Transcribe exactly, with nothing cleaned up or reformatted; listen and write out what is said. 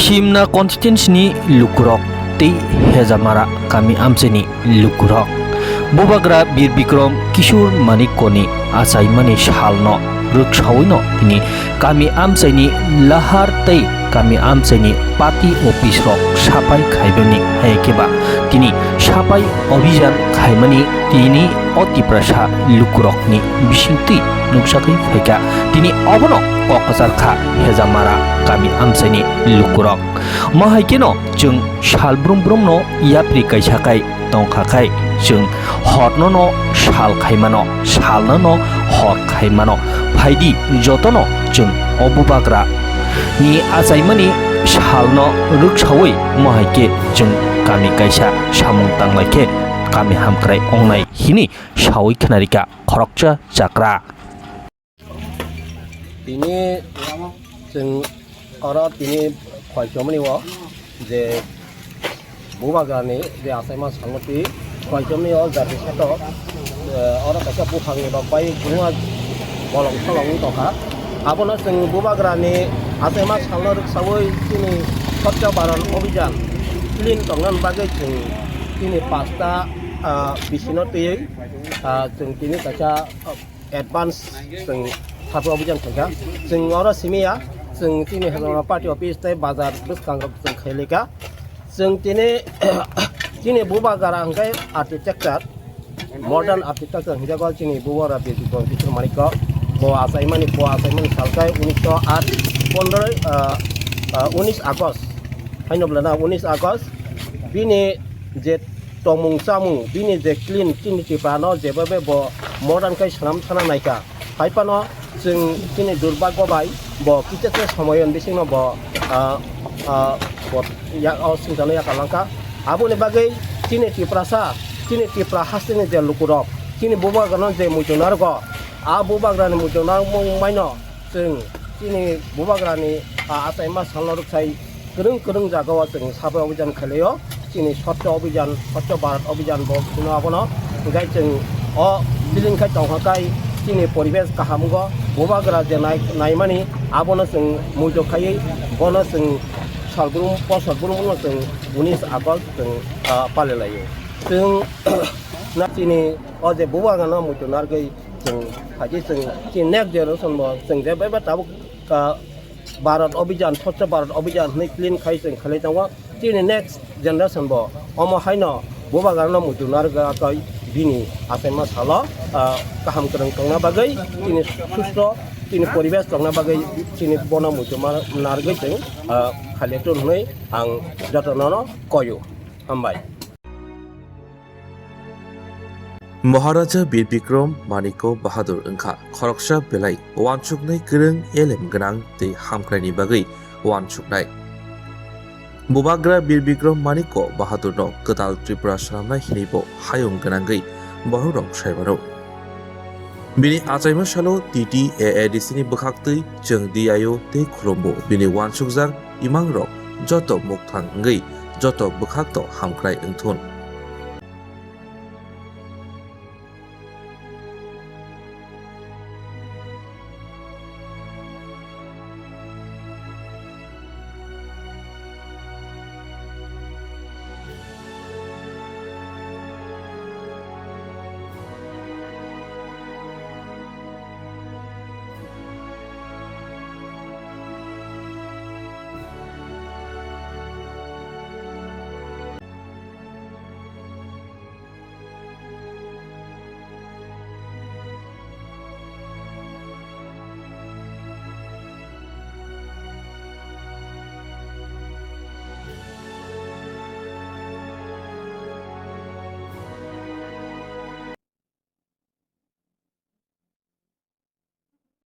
Simna constituency ni lukurok tei Hejamara kami amchaini lukurok Bubagra Bir Bikrom Kishore Manikko ni achaimani salno rwksaui no tini kami amchaini lahar tei kami amchaini party office rok sapai khaibani hai khe ba tini sapai obhijan khaimani tini o Tiprasa lukurokni bisingtwi nukjagwi phaikha. Tini obono kok kwchar kha Hejamara kami amchaini lukurok. Mo hai kheno chwng sal brum brumno yapri kaisa kai tongkha khai chwng horno no sal khaimano, salno no hor khaimano. Phaidi jotono chwng o Bubagra ni achaimani salno rwksaui mo hai khe chwng kami kaisa samung tanglai khe kami hamkrai ongnai hini saui khnarikha khoroksa chakra. Tini chwng oro tini khoichomni o je Bubagrani je achaima salno twi khoichomni o jati sato, eh, oro kaisa buphangni rok bai buma bolong solong wng tongkha. Abono chwng Bubagrani achaima salno rwksaui chini Swachh Bharat Abhijan clean tongnani bagwi chwng chini pasta, ah, bisino twiwi, ah, chwng tini kaisa, ah, advance chwng thapwi obhijan khaikha. Chwng oro simi ya, chwng chini Hezamara party office tei bazar bwskango chwng khailaikha. Chwng tini, chini Bubagra hwnkhe architecture, modern architecture hwnjago chini Bubagra Bir Bikrom Kishore Manikko. Bo achaimani, bo achaimani sal khe unisho aat pondroi, ah, ah, unis August. Haino bwlana unis August. Bini je tongmung chamung, bini je clean, chini Tripura no jeba be bo modern khai swnam sana naikha. Hai phano chwng chini durbagyo bai bo kicha se somoyon bisingno bo, ah, ah, bo ya, o singchano yakarlangkha. Aboni bagwi chini Tiprasa, chini Tipra hasteni je lukurok, chini Bubagrano je muitu narwgo, a Bubagrani muitu narwkmung maino chwng chini Bubagrani, ah, achaima salno rwksai kwrwng kwrwng jagao chwng sabai obhijan khailaio. Chini Swachh Abhijan, Swachh Bharat Abhijan bo hino abono. Hwnkhe chwng o clean khai tongkha khai chini poribesh kaham wngkha. Bubagra je nai-, naimani abono chwng muitu khaiwi bono chwng salbrum, po salbrum no chwng unis August chwng, ah, palilaio. Chwng na chini o je Bubagrano muitu narwgwi chwng phaikhe chwng chini next generation bo chwng je beba tabuk, ah, Bharat Abhijan, Swachh Bharat Abhijan hwnwi clean khai chwng khlai tongo. Chini next generation bo omo haino Bubagrano muitu narwgwi bini achaima salo, ah, kaham kwrwng tongna bagwi, chini susto, chini poribesh tongna bagwi chini bono muitu ma-, narwgwi chwng, ah, khailaitor hwnwi ang jotono no koio. Hambai. Maharaja Bir Bikrom Manikko Bahadur wngkha khoroksa belai uansuknai kwrwng, elem gwnang tei hamkraini bagwi uansuknai. Bubagra Bir Bikrom Manikko Bahadurno kwtal Tripura swnamnai hinwibo hayung gwnangwi bororok sai mano. Bini achaima salo T T A A D C ni bwkhaktwi chwng diyaio tei khulumbo bini uansukjak imangrok joto mukthang wngwi joto bwkhakno hamkrai wngthun.